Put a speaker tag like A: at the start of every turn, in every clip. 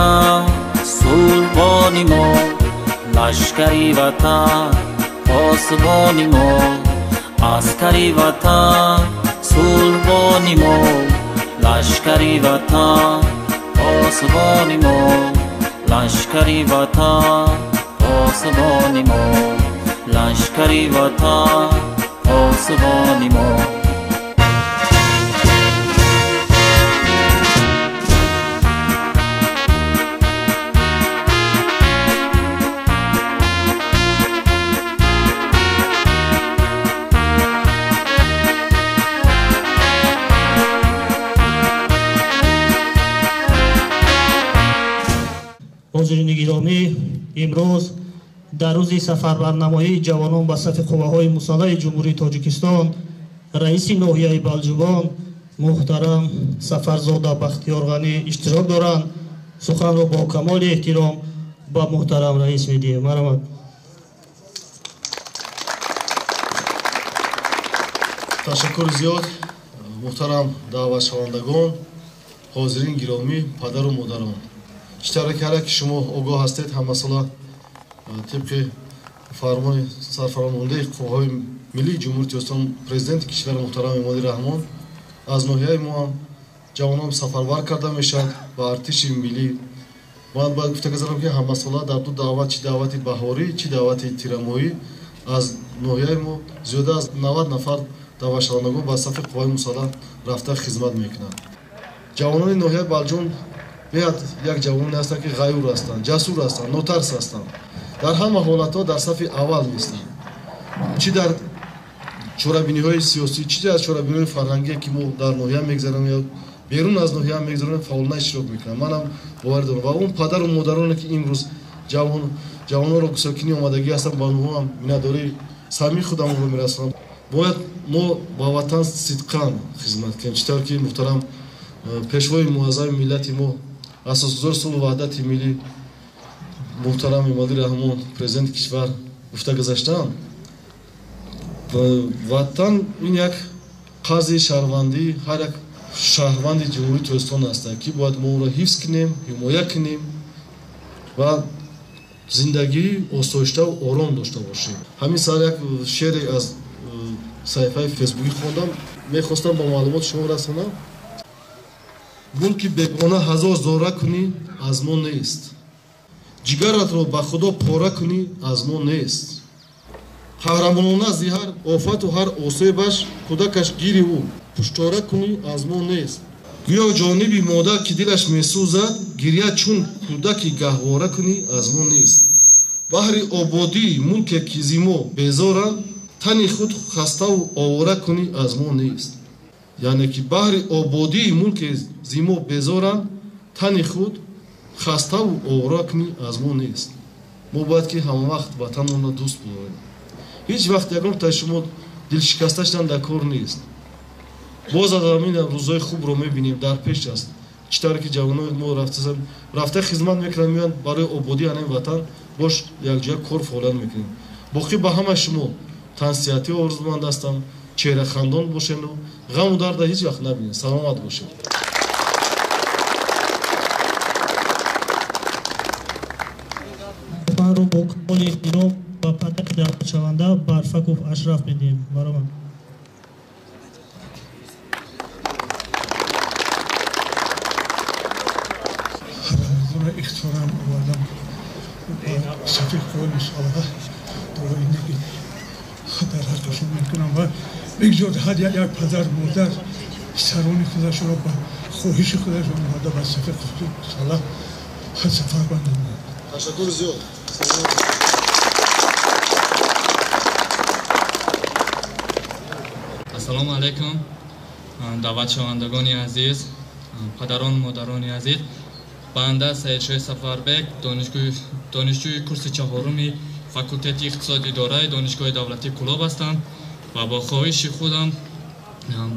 A: ватан сулҳбони мо, лашкари ватан посбони мо, аскари ватан сулҳбони мо, лашкари ватан посбони мо, лашкари ватан посбони мо, лашкари ватан посбони мо.
B: Ҳозирини гиромӣ, имрӯз дар рӯзи сафарбарнамоии ҷавонон ба сафи қувваҳои мусаллаҳи Ҷумҳурии Тоҷикистон раиси ноҳияи Балҷувон муҳтарам Сафарзода Бахтиёрғанӣ иштирок доранд. Суханро бо камоли эҳтиром ба муҳтарам раис медиҳем. Марҳамат.
C: Ташаккур зиёд, муҳтарам даъватшавандагон, ҳозирин гиромӣ, падару модарон. Чӣ тавре ки ҳар яке шумо огоҳ ҳастед, ҳамасола тибқи фармони сарфармондаи қувваҳои миллии Ҷумҳурии Тоҷикистон, президенти кишвар муҳтарам Эмомалӣ Раҳмон, аз ноҳияи мо ҳам ҷавонон сафарбар карда мешавад ба артиши миллӣ. Ман бояд гуфта гузарам, ки ҳамасола дар ду даъват, чӣ даъвати баҳорӣ, чӣ даъвати тирамоҳӣ, аз ноҳияи мо зиёда аз 90 нафар даъватшавандагон ба сафи қувваҳои мусаллаҳ рафта хизмат мекунанд. Ҷавонони ноҳияи Балҷувон беҳад як ҷавононе ҳастанд, ки ғайюр ҳастанд, ҷасур ҳастанд, нотарс ҳастанд, дар ҳама ҳолатҳо дар сафи аввал меистанд, чӣ дар чорабиниҳои сиёсӣ, чӣ дар чорабиниҳои фарҳангие, ки мо дар ноҳия мегзаронем ё берун аз ноҳия мегзаронем, фаъолона иштирок мекунанд. Манам боварӣ дорам ва он падару модароне, ки имрӯз ҷавононро гусокинӣ омадагӣ ҳастанд, ба онҳо ҳам миннатдории самимии худамонро мерасонам. Бояд мо ба ватан сидқан хизмат кунем, чӣ тавр ки муҳтарам пешвои муаззами миллати мо, асосгузори сулҳу ваҳдати миллӣ муҳтарам Эмомалӣ Раҳмон, президенти кишвар гуфта гузаштаанд, ватан ин як қарзи шаҳрвандии ҳар як шаҳрванди Ҷумҳурии Тоҷикистон аст, ки бояд мо онро ҳифз кунем, ҳимоя кунем ва зиндагии осоиштаву ором дошта бошем. Ҳамин сар як шеъре аз саҳифаи фейсбукӣ хондам, мехостам ба маълумоти шумо расонам. Мулки бегона ҳазор зора кунӣ, аз мо нест, ҷигаратро ба худо пора кунӣ, аз мо нест. Қаҳрамонона зи ҳар офату ҳар осебаш кӯдакаш гириву пуштора кунӣ, аз мо нест. Гӯё ҷониби модар, ки дилаш месӯзад, гиря чун кӯдаки гаҳвора кунӣ, аз мо нест. Баҳри ободии мулке, ки зи мо безоранд, тани худ хаставу овора кунӣ, аз мо нест. Яъне ки баҳри ободии мулке зи мо безоранд, тани худ хаставу овора кунӣ, аз мо нест. Мо бояд ки ҳамавақт ватанонро дӯст бидорем. Ҳеҷ вақт ягон таи шумо дилшикаста шудан дар кор нест. Боз аз ҳамин рӯзҳои хубро мебинем, дар пеш аст. Чӣ тавре ки ҷавонони мо рафта хизмат мекунанд, меоянд барои ободии ҳамин ватан, бош якҷоя кор фаъолият мекунем. Боқӣ ба ҳамаи шумо тансиҳатӣ орзуманд ҳастам, чеҳрахандон бошеду ғаму дарда ҳеҷ вақт набинед. Саломат бошед.
B: Суханро бо камоли эҳтиром ба падари даъватшаванда Барфаков Ашраф медиҳем. Марҳамат.
D: Ихтиёрам овардам ба сафи қувваи мусаллаҳ, дуои неки дар ҳаққашон мекунам ва бигзор ҳар як падар модар сарони худашонро ба хоҳиши худашон омада ба сафи қувваи мусаллаҳ сафар банданд.
C: Ташаккур зиёд.
E: Ассалому алайкум, даъватшавандагони азиз, падарон, модарони азиз. Банда Саидшоҳ Сафарбек, донишҷӯи курси чаҳоруми факултети иқтисоди идораи Донишгоҳи давлатии Кӯлоб ҳастам ва бо хоҳиши худам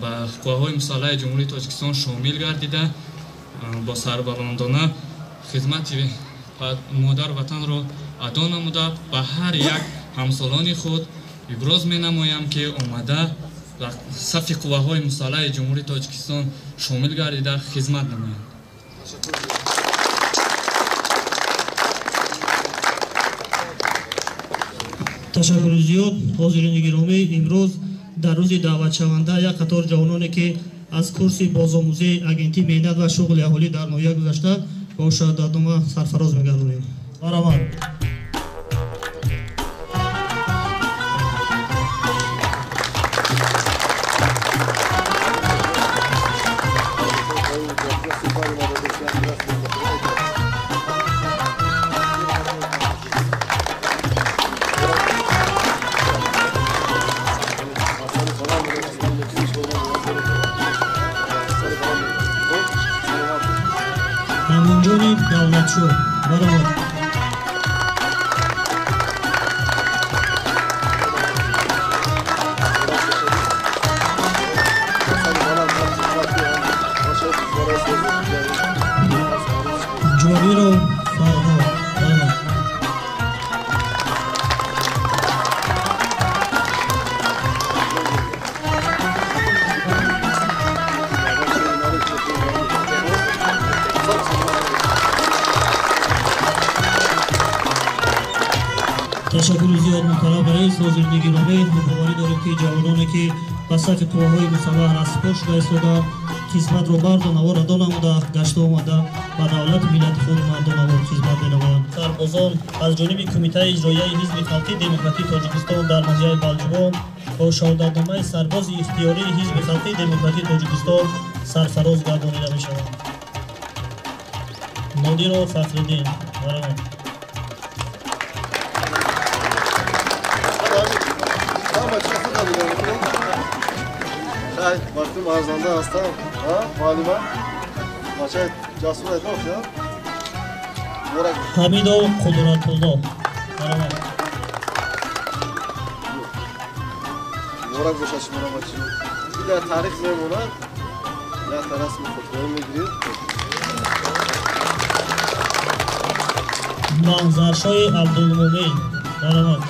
E: ба қувваҳои мусаллаҳи Ҷумҳурии Тоҷикистон шомил гардида, бо сарбаландона хизмати модар ватанро адо намуда, ба ҳар як ҳамсолони худ иброз менамоям, ки омада сафи қувваҳои мусаллаҳи Ҷумҳурии Тоҷикистон шомил гардида хизмат намоянд.
B: Ташаккури зиёд. Ҳозирини гиромӣ, имрӯз дар рӯзи даъватшаванда як қатор ҷавононе, ки аз курси бозомӯзии агентии меҳнат ва шуғли аҳолӣ дар ноҳия гузашта, бо шаҳодатнома сарфароз мегардонем. Баромад. Аминҷони Давлатшо, баромад. Ҷобиров Фарҳод, баромад. Ташаккури зиёд, муҳтарам раис. Ҳозирини гиромӣ, мо боварӣ дорем, ки ҷавононе, ки ба сафи қувваҳои мусаллаҳ расипор шуда истодаанд, хизматро мардонавор адо намуда, гашта омада ба давлату миллати худ мардонавор хизмат менамоянд. Сарбозон аз ҷониби Кумитаи иҷроияи Ҳизби Халқии Демократии Тоҷикистон дар ноҳияи Балҷувон бо шаҳодатномаи сарбози ихтиёрии Ҳизби Халқии Демократии Тоҷикистон сарфароз гардонида мешаванд. Нодиров Фахриддин, баромад.
C: Вақти арзанда ҳастам, муаллима бачаи ҷасур айдоф.
B: Ҳамидов Қудратулло, баромад.
C: Муборак бошад шуморо, бачаҳо. Дар таърих мемонад, як расми хотираӣ мегиред.
B: Манзаршои Абдулмумин, баромад.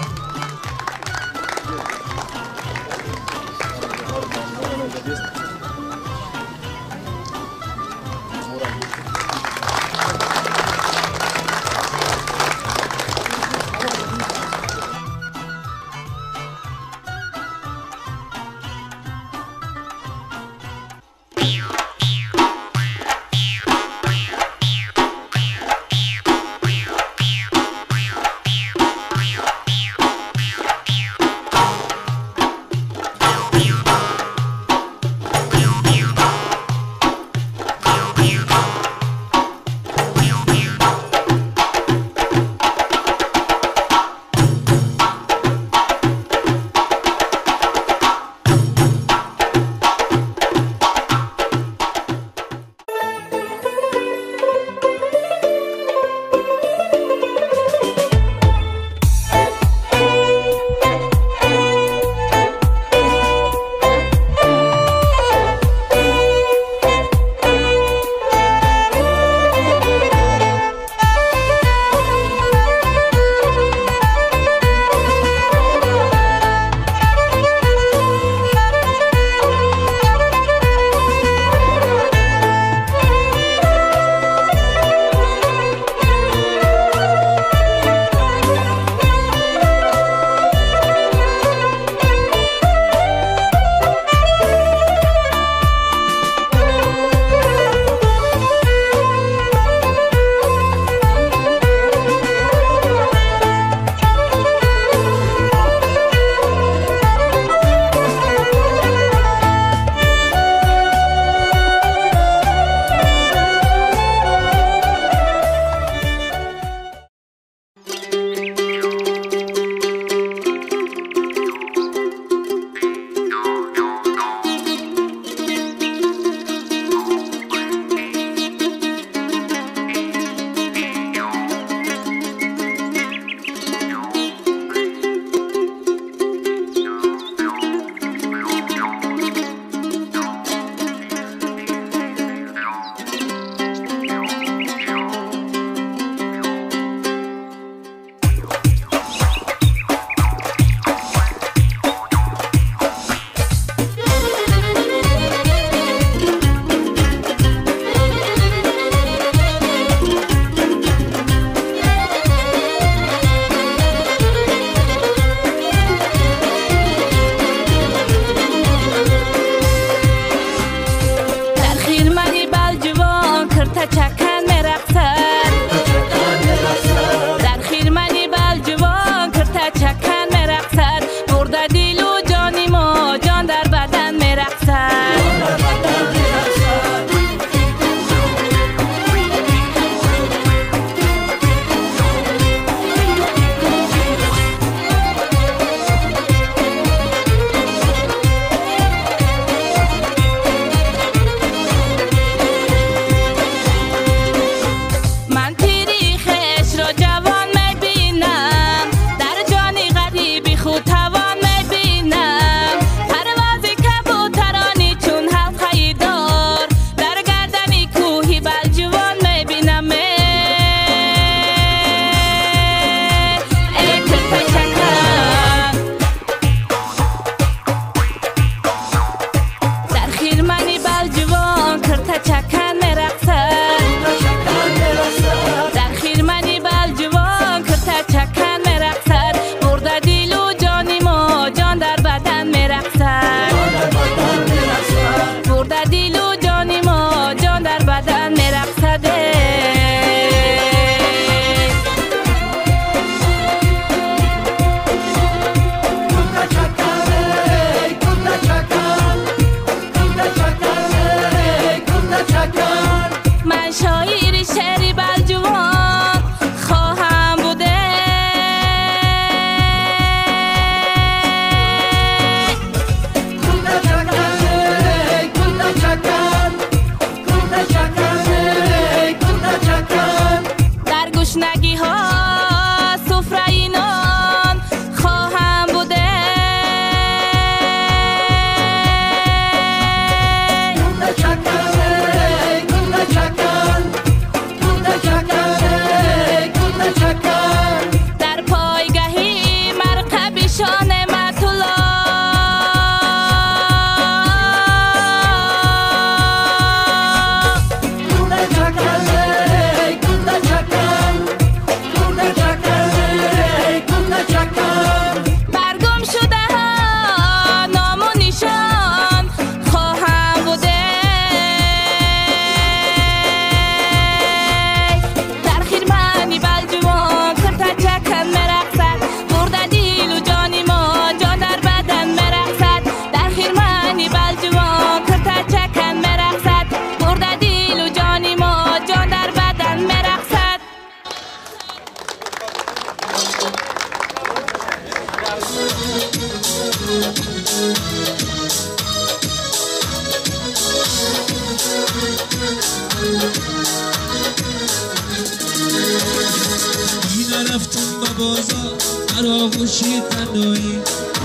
F: نرفتم به بازار در آغوشی تنهایی،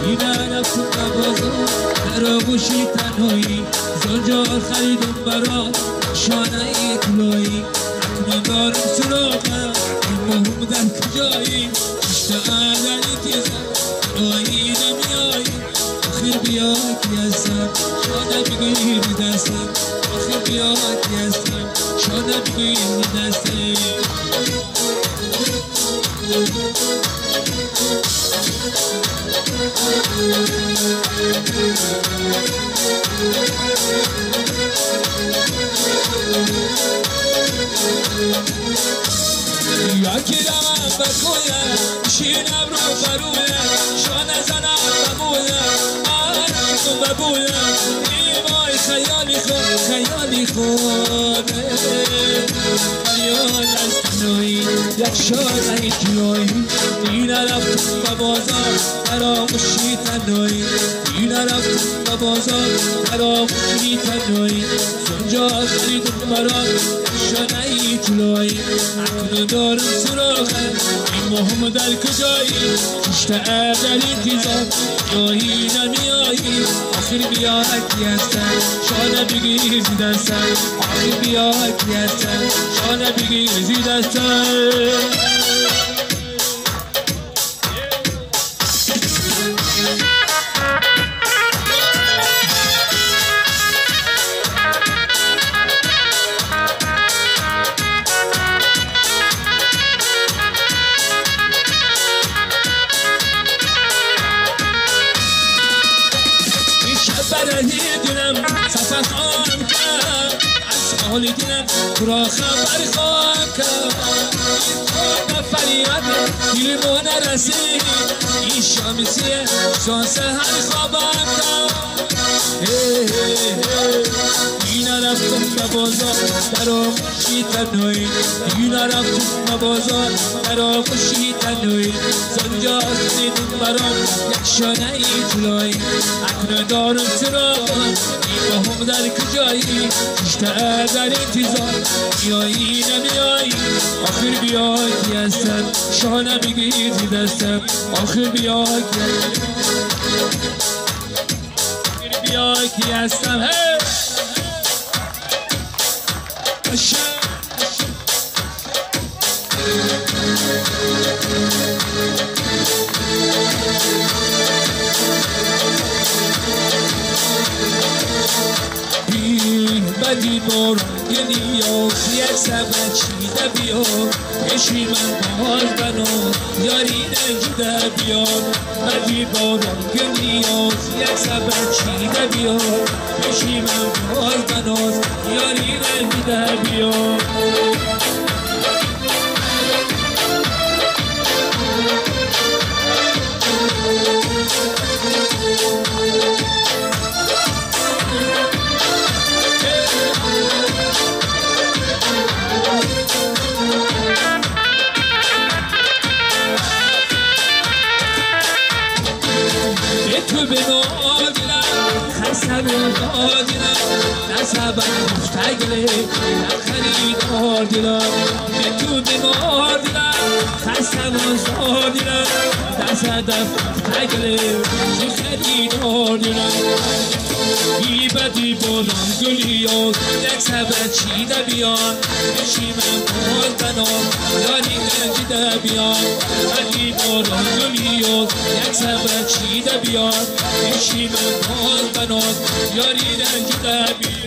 F: دیره رفتم به بازار در آغوشی تنهایی، زنجار خریدم برات شانه ای طلایی، اکنون دارم سراغم این مهم در کجایی، اشتغل در تیزم تنهایی نمیایی، آخر بیا کی هستم شانه بگیر دستم، آخر بیا کی هستم شانه بگیر دستم. یا که روم به کویم شینم رو برویم شانه زنم به مویم آرم به بویم، ای وای خیالی خود خیالی خود فریاد از تنهایی یک شانه طلایی، دیره رفتم به بازار در آغوشی تنهایی، دیره رفتم به بازار در آغوشی تنهایی، زنجار خریدم برات شانه طلایی، اکنون دارم سراغم این مهم در کجایی، کشته در انتظار میایی نمیایی، آخر بیا کی هستم شانه بگیر زی دستم، آخر بیا کی هستم شانه بگیر زی دستم. سفر خواهم کرد از حال دلم تو را خبر خواهم کرد، به فریاد دل ما نرسید این شام سیه شان سحر خوابم کرد، دیره رفتم به بازار در آغوشی تنهایی، دیره رفتم به بازار در آغوشی تنهایی، زنجار خریدم برام یک شانه ای طلایی، اکنون دارم سراغم این مهم در کجایی، کشته در انتظار میایی نمیایی، آخر بیا کی هستم شانه بگیر زی دستم، آخر بیا کی بیا کی هستم. بدی باران گلیا یک سبد چیده بیا پیشی من باز بنا یاری رنجیده بیا، بدی باران گلیا یک سبد چیده بیا پیشی من باز بنا یاری رنجیده بیا. تو به دلم خستم دلم نسبم مفتگله خریدار دلم، به تو به دلم خستم دلم نسبم مفتگله خریدار دلم، بی بدی باران گلیاز یک سبد چیده بیان بشی من باز بنام یاری رنجیده بیان، بدی باران گلیاز یک سبد چیده بیان بشی من باز بنام یاری رنجیده بیان.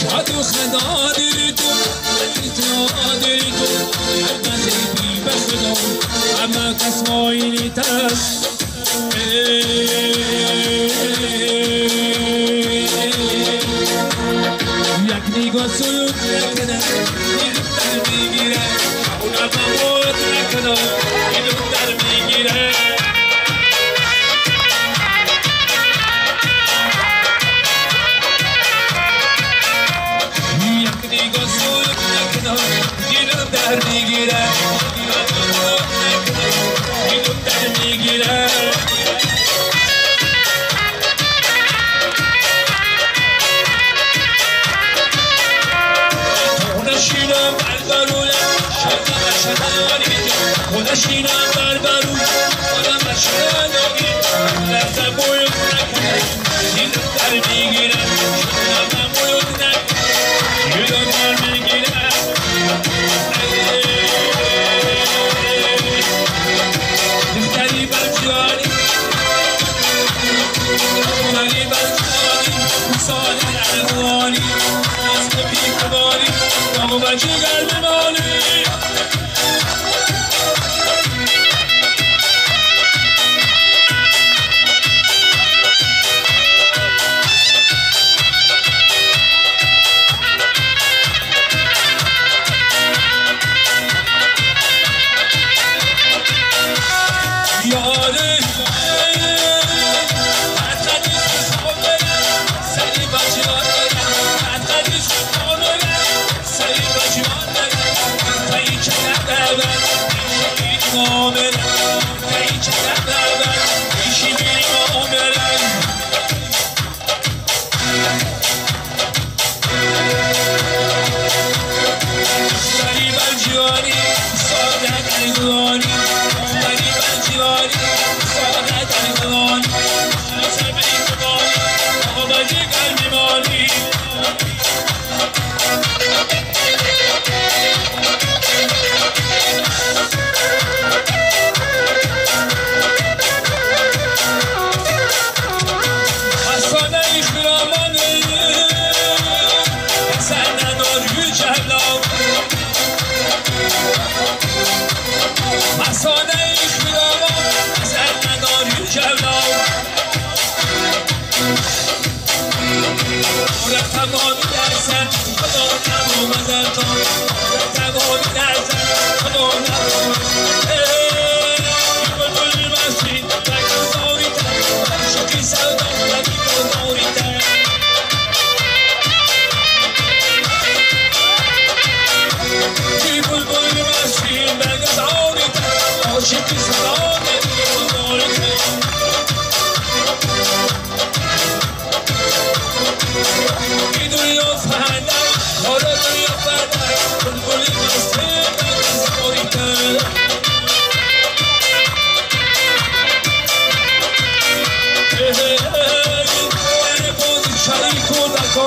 F: شاد و خدا دل تو دل تو هر نصیبی به خدا اما قسمایی تست، یک نگاه سلوک نکنه دلم در میگیره، اونم موت نکنه دلم در میگیره. دلم در میگیره دلم در میگیره.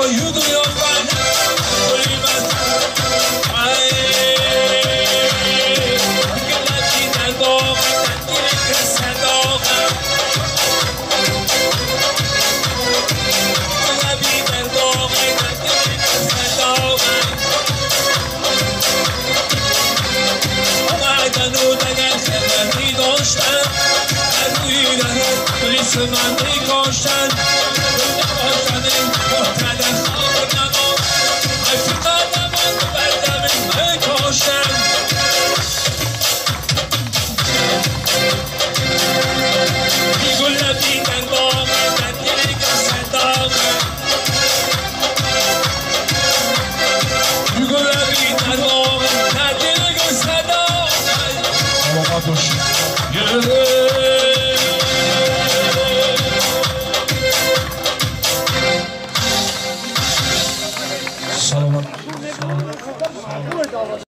F: You do